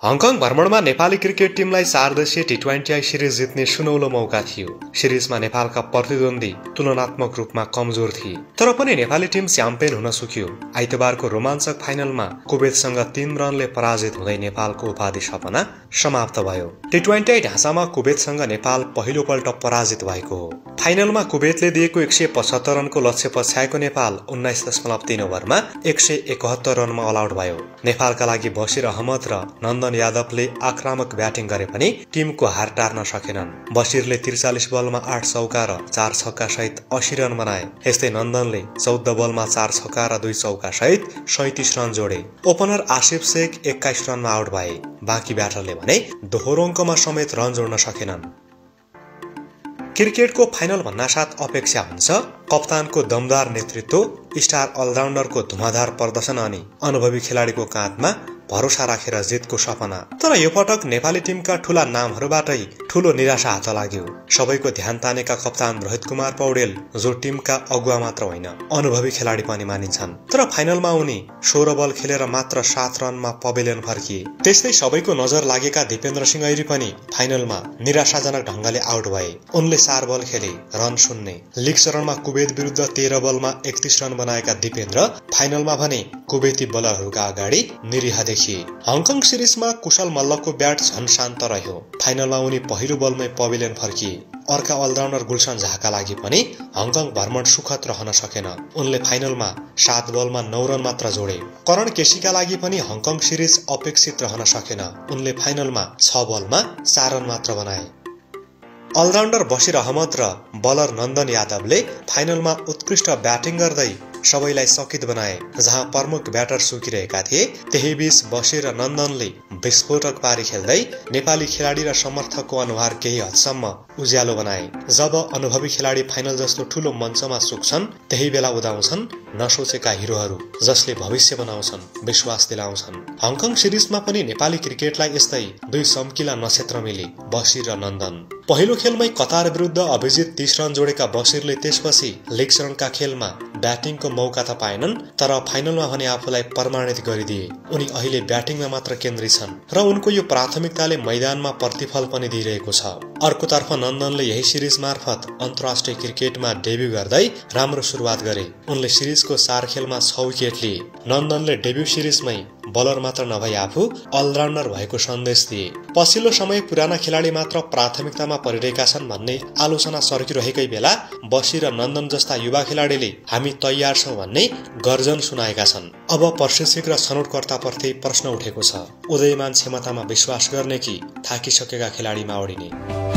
Hong Kong भ्रमणमा Nepali cricket टिमलाई 4 देशीय टी20 सिरिज जित्ने सुनौलो मौका थियो। सिरिजमा नेपालका प्रतिद्वन्दी तुलनात्मक रूपमा कमजोर थिए, तर पनि नेपाली टिम च्याम्पियन हुन सक्यो। आइतबारको रोमाञ्चक फाइनलमा कुवेतसँग 3 रनले पराजित हुँदै नेपालको उपाधि सपना समाप्त भयो। टी20 ढाँचामा कुवेतसँग नेपाल पहिलोपल्ट पराजित भएको हो। फाइनलमा कुवेतले दिएको 175 रनको लक्ष्य पछ्याएको नेपाल 19.3 ओभरमा 171 रनमा अल आउट भयो। नेपालका लागि बसिर अहमद र नन्दन यादवले आक्रामक ब्याटिङ गरे पनि टिमको हार टार्न सकेनन्। बसिरले 43 बलमा 8 चौका र 4 छक्का सहित 80 रन बनाए। यस्तै नन्दनले 14 बलमा 4 छक्का र 2 चौका सहित 37 रन जोडे। ओपनर आसिफ शेख 21 रनमा आउट भए। बाँकी ब्याटरले भने दोहोरो अङ्कमा समेत रन जोड्न सकेनन्। क्रिकेटको फाइनल भन्नासाथ अपेक्षा हुन्छ कप्तानको दमदार नेतृत्व, स्टार अलराउन्डरको धुवाधार प्रदर्शन अनि अनुभवी खेलाडीको काँधमा भरोसा राखेर जितको सपना। तर यो पटक नेपाली टिमका ठूला नामहरूबाटै ठूलो निराशा हात लाग्यो। सबैको ध्यान तानेका कप्तान रोहित कुमार पौडेल, जो टिमका अगुवा मात्र होइन अनुभवी खेलाडी पनि मानिन्छन्, तर फाइनलमा उनी 16 बल खेलेर मात्र 7 रनमा पवेलियन फर्किए। त्यस्तै सबैको नजर लागेका दिपेन्द्र सिंह ऐरी पनि फाइनलमा निराशाजनक ढंगले आउट भए। उनले 4 बल खेले, रन शून्य। लीग चरणमा कुवेत विरुद्ध 13 बलमा 31 रन बनाएका दिपेन्द्र फाइनलमा भने कुवेती बलरहरूका अगाडि निरीह देखिए। हङकङ सिरिजमा कुशल मल्लको ब्याट झन शान्त रह्यो। फाइनलमा उनी पहिलो बलमै पवेलियन फर्किए। अर्का अलराउन्डर गुलशन झाका लागि पनि हङकङ भ्रमण सुखद रहन सकेन। उनले फाइनलमा 7 बलमा 9 रन मात्र जोडे। करण केसीका लागि पनि हङकङ सिरिज अपेक्षित रहन सकेन। उनले फाइनलमा 6 बलमा 4 रन मात्र बनाए। अलराउन्डर बसिर अहमद र बलर नन्दन यादवले फाइनलमा उत्कृष्ट ब्याटिङ गर्दै सबैलाई चकित बनाए। जहाँ प्रमुख ब्याटर सुकिरहेका थिए, त्यही बीच बसिर र नन्दनले विस्फोटक पारी खेल्दै नेपाली खेलाडी र समर्थकको अनुहार केही हदसम्म उज्यालो बनाए। जब अनुभवी खेलाडी फाइनल जस्तो ठूलो मञ्चमा सुक्छन्, त्यही बेला उदाउँछन् नसोचेका हिरोहरू, जसले भविष्य बनाउँछन्, विश्वास दिलाउँछन्। हङकङ सिरिजमा पनि नेपाली क्रिकेटलाई यस्तै 2 चम्किला नक्षत्र मिले, बसिर र नन्दन। पहिलो खेलमै कतार विरुद्ध अभिजित 30 रन जोडेका बसिरले त्यसपछि लीग चरणका खेलमा ब्याटिङको मौका त पाएनन्, तर फाइनलमा भने आफूलाई प्रमाणित गरिदिए। उनी अहिले ब्याटिङमा मात्र केन्द्रित छन् र उनको यो प्राथमिकताले मैदानमा प्रतिफल पनि दिइरहेको छ। अर्कोतर्फ नन्दनले यही सिरिज मार्फत अन्तर्राष्ट्रिय क्रिकेटमा डेब्यू गर्दै राम्रो सुरुवात गरे। उनले सिरिजको 4 खेलमा 6 विकेट लिए। नन्दनले डेब्यू सिरिजमै बलर मात्र नभई आफू अलराउन्डर भएको सन्देश दिए। पछिल्लो समय पुराना खेलाडी मात्र प्राथमिकतामा परिरहेका छन् भन्ने आलोचना सर्किरहेकै बेला बसिर र नन्दन जस्ता युवा खेलाडीले हामी तयार छौं भन्ने गर्जन सुनाएका छन्। अब प्रशिक्षक र छनौटकर्ताप्रति प्रश्न उठेको छ, उदयमान क्षमतामा विश्वास गर्ने कि थाकिसकेका खेलाडीमा ओढिने।